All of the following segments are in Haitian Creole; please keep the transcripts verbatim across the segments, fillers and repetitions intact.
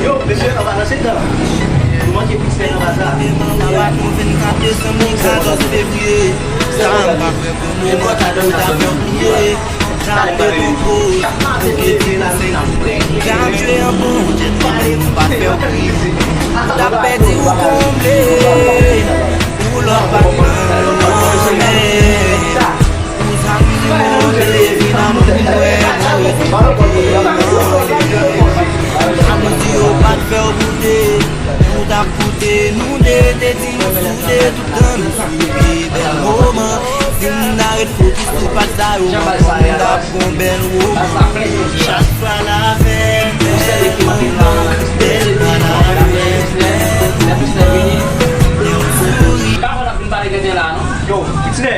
Yo, mesye, anba nan se tan. Nou manke pis fè nan baz la. Maba nou vennkat desanm, nou katòz fevriye. Sa m pa kwè pou moman, pou ta fè w bliye. Sa m te pwopoze, pou ke di nou se nou. K ap jwe an bon djèt, nou pa fè w kriye. T ap pèdi ou konble, pou lòt pa nan lanmè. Pou zam nou monte, vin an nou mouri. Jan nou di yo pa t fè w boude, nou t ap koute, nou de te di nou soude toutan nou sou pye bèl moman. Si moun ta ret fokis sou pa sa yo, moun ta ap gon bèl woman. Chak fwa l avè m, bèl moman, bèl pa la fè, bèl moman. Lè w souri. Yo, Itnè.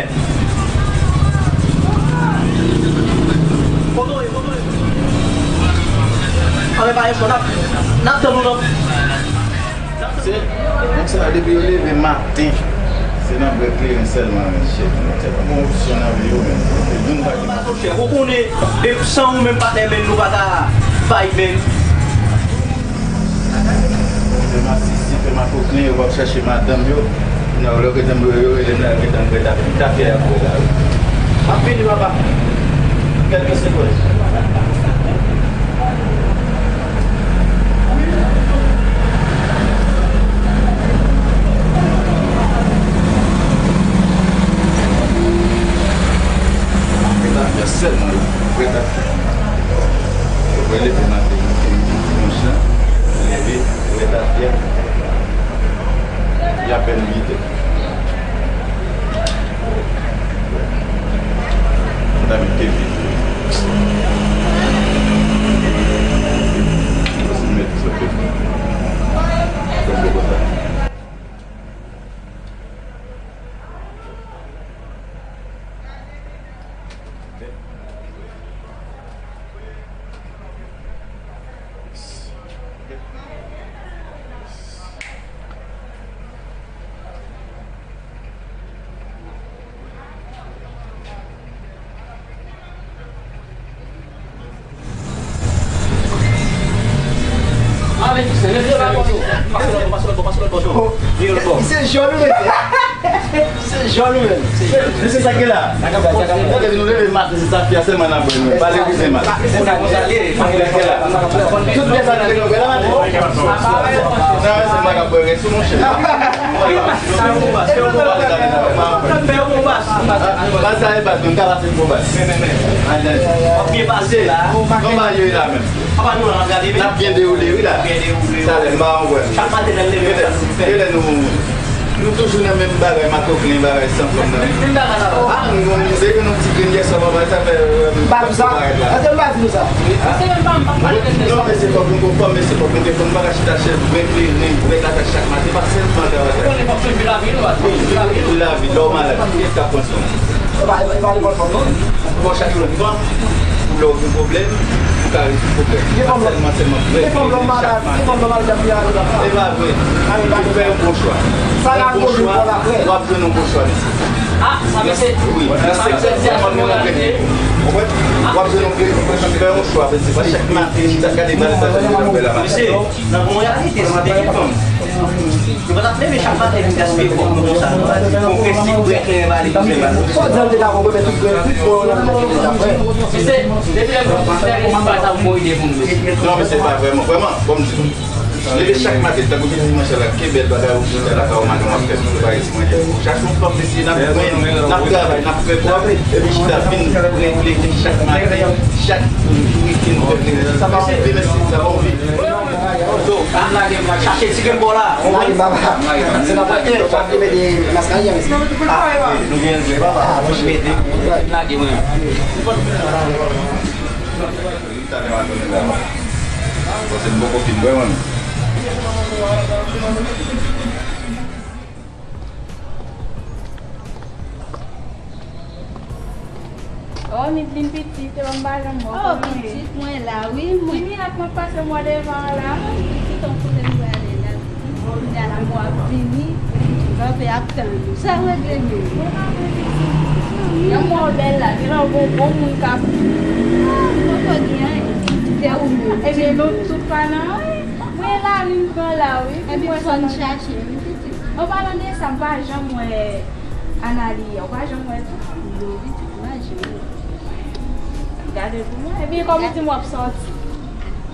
Kote w ye, kote w ye? Anben pa gen pwoblèm, n ap, n ap tann ou nan. Se, nèg sa yo depi yo leve maten, se nan bwè kleren sèlman, men chèf, men tèt. Bon opsyon nan vi yo, men. Youn pa gen. Ou konnen, e san ou menm patnè, men nou pa ka bay, men. Fè masisi, fè makoklen, yo p ap chache madanm yo. Kounye a, lè yo gentan, yo rele m la, yo gentan prè, ta, ta fè y ap wè la, wi. M ap vini, papa. Kèlke segonn. Prè ta fè sèlman, wi. Prè ta fè. Yo pral leve maten, yon chan, leve, wè tafya, y apèn uit è. Mwen ta met kefi. Mwen si mèt sot kefi. Kòm de konsa. Ale, Fiston, leve Fiston, yo. Pase lòt bò, pase lòt bò, pase lòt bò, Fiston. Vire lòt bò. Se jòn ou mete. Se jòn ou menm. Men se sa k gen la. Tande, nou leve maten, se sa fè sèlman n ap wè nou. Pale wi, se mal. Se sa k gen la. Tout pyès sa nou te leve la maten. Nan, se mal ap wè rès ou, monchè. Fè yon bon bas, fè yon bon bas. Bas sa e bas, men m ka pase pou bas. W ap byen pase la. Non, ba yo la menm. Papa nou la, n ap gade, wi. N ap byen dewoule, wi, la. Byen dewoule. Talè, m ba w wè. Chak maten, lè n leve, sa nou fè. Genlè nou, nou toujou nan menm bagay, makoklen, bagay san fòm nan. Menm bagay la, papa. Ah, nou, nou, nou, se yon ti grenn yè sa, papa, sa fè, euh, m pa di sa. Èske m pa di nou sa? Non, men se fòk nou konn fòm, men se fòk nou te konn bagay chita chèf, bwè kleren, bwè kaka chak maten, pa sèlman travay. Ou konnen fòk nou viv lavi nou, pa viv lavi nou. Viv lavi, lè w malad, kiyès k ap pran swen w? E pa, e pa lekòl fòm non. Fò w chache yon fanm, pou lè w gen pwoblèm, ou ka rezoud pwoblèm. Pa sèlman, sèlman bwè kleren chak maten. E pa vre. Ou fè yon bon chwa. Yon bon chwa, w ap jwenn yon bon chwa, mesye. Wi, nan sektè fòm nan, w ap jwenn yon bon chwa, mesye. Fè yon chwa, mesye. Pa chak maten, chita gade valè sa, sa, sa, sa, la maten. Nan bon reyalite, si te gen fanm, nou pa t ap leve chak maten vin gaspiye kòb nou konsa, nou pa di, bon, fè si bwè kleren, vale, tout byen pase. Fò di an te ta konprann tout bwè, tout bon, nan tout bwè, tout bwè. Mesye, depi lè nou fè yon bagay sa, bon ide pou nou, mesye. Non, mesye, pa vrèman, vrèman, kòm di, leve chak maten, tankou te dimanch la, ke bèl bagay ou chita lakay ou, madanm w ap fè, prepare ti manje pou ou. Chache yon fanm, mesye, n ap jwenn, n ap travay, n ap fè kòb, epi chita vin regle chak maten, chak jou, wikenn, fè plezi. Sa pa yon vi, mesye, sa pa yon vi. Yo, pa lage m la, chache ti grenn bò la. Lage baba. Se nan pòtye, pa vle mete maskara, mesye. Ah, nou gen dwe, papa. Ah, mwen mete. Lage mwen. Talè m a tounen la. Bon, se m poko fin bwè, mwen. Oh, Midlin pitit, se pa m pa janm wè w. Oh, pitit, mwen la, wi, mwen. Vini ak mwen pase mwen devan an la. Oh, pitit, on kote m prale la, pitit. Kounye a la, mwen ap vini, kanpe ap tann ou. Sa w regle menm? Mwen pa vle pitit. Nan mwen w bèl la, vin la, Bon, bon moun k ap. Ah, m poko gen anyen. Se ou menm. Ebyen, nou tout pa nan anyen. Mwen la, vin pran la, wi. Ebyen, fò n chache, wi, pitit. An palan de sa, m pa janm wè Analia, ou pa janm wè l tou? Non, pitit, m pa janm wè l. Gade pou mwen. Ebyen, kòman w di m w ap sòti?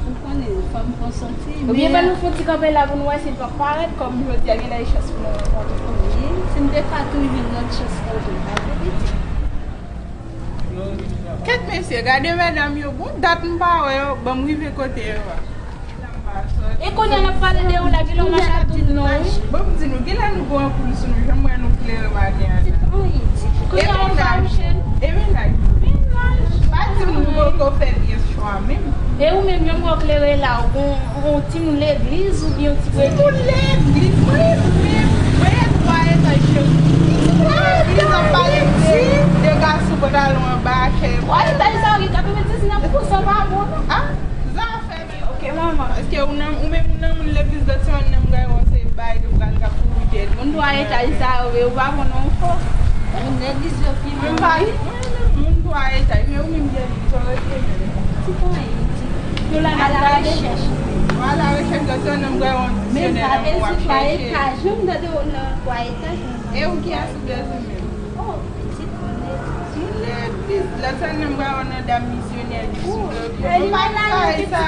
Ou konnen, fò m pran sòti, men. Ebyen, ban nou fè yon ti kanpe la pou nou wè si l p ap parèt, kòm jodi a gen de chans pou nou rankontre. Wi, si m te ka tou jwenn lòt chans kanpe, pa vre, pitit? Kèt mesye, gade medam yo, bon dat m pa wè yo, ban m rive kote yo a. E kounye a n ap pale de ou la, kilè w mache ak tout non, wi. Bon, m di nou, kilè nou gen anpoul sou nou, jan m wè nou klere maten an la. Kounye a w ap fache. E mennaj. Mennaj. Pa di m nou poko fè byen chwa menm. E ou menm, jan m wè w klere la, ou gon yon timoun legliz oubyen yon ti... Timoun legliz, mwen menm, mwen gen twa etaj, cheri. Timoun legliz ap pale de, de gason pantalon anba, cheri. Twa etaj sa yo gen katrevendisnèf pousan pa bon, non. Ah, zafè. Ok, manman. Èske ou nan, ou menm ou nan moun legliz lòt semèn nan, m gade wè se bay de pral k ap kouri dèyè l. Moun twa etaj sa yo, yo pa bon non, fò. Moun legliz yo pi bon. Mwen pa, mwen menm moun twa etaj, men ou menm gen li, sa w rete menm. Ti pwen, ti. Nou la nan rechèch. Nou a la rechèch lòt semèn nan, m gade wè yon diksyonè nan mwen w ap chèche. Men m pa bezwen twa etaj, non, m tande w nan twa etaj, non. E ou kiyès ou bezwen menm? Oh, pitit, moun legliz. Moun legliz. Lòt semèn nan, m pral wè nan dam misyonè ki sou dòmi. Ou pa di bagay sa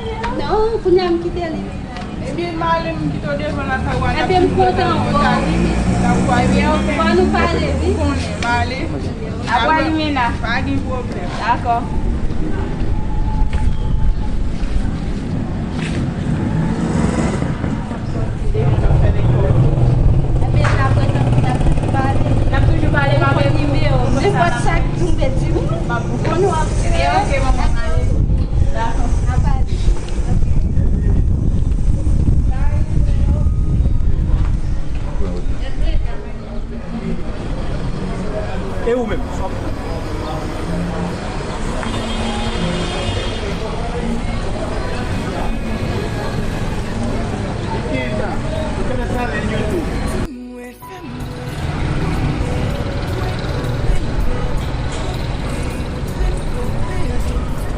yo. Non, kounye a m kite li vin la. Ebyen, m ale, m kite w devan la, sa w a... Ebyen, m kontan ankò. Ebyen, ok, fò nou pale, wi. Ou konnen, m ale. Apre limena. Pa gen pwoblèm. Dakò. Ebyen, apre sa, n ap toujou pale. N ap toujou pale, pa pè. Nenpòt sa k tonbe, di m. M ap konn w ap fè. Ok, manman, ale. Dakò. N ap pale. E ou menm?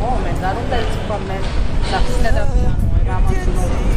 Oh, men gade yon bèl ti fanm, men. Sa ti nèt ap di nou, e pa manti non.